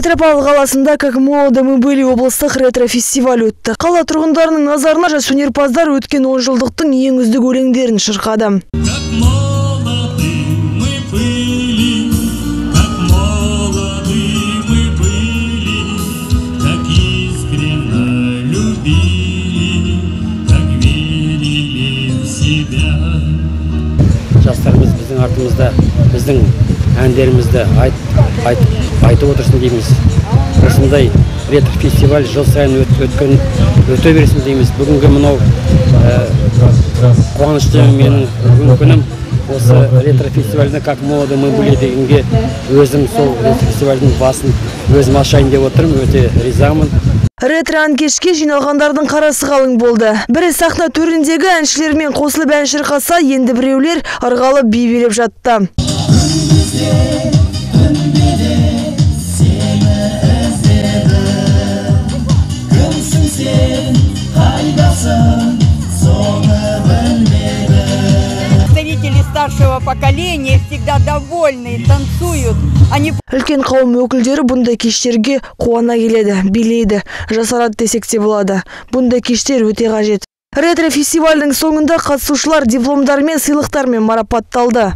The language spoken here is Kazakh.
Петропавл қаласында «Как молоды мы были» облыстық ретро-фестиваль өтті. Қала тұрғындарының назарына жас өнерпаздар өткен 10 жылдықтың ең үздік өлеңдерін шырқады. Как молоды мы были, как молоды мы были, как искренно любили, как верили в себя. Жастарымыз біздің артымызда біздің әндерімізді айтып отырсын дейміз. Осындай ретро фестиваль жыл сайын өткен өте берсін дейміз. Бүгінгі мынау қуанышты менің бүгінгі күнім, осы ретро фестивальде «Как молоды мы были» дегенге өзім сол ретро фестивальдің басын өзім ашайын деп отырмын, өте ризамын. Ретро ән кешке жиналғандардың қарасы қалың болды. Бірі сахна төріндегі әншілермен қосылып ән шырқаса, енді біреулер ырғалып би билеп жатты. Түнде де сені іздедім. Кімсің сен, қайдасың, соны білмедім. Представители старшего поколения всегда довольны, танцуют. Они Үлкен қауым өкілдері бұндай кештерге қуана келеді, билейді, жасарады десек те болады. Бұндай кештер өте қажет. Ретро фестивальдің соңында қатысушылар дипломдармен, сыйлықтармен марапатталды.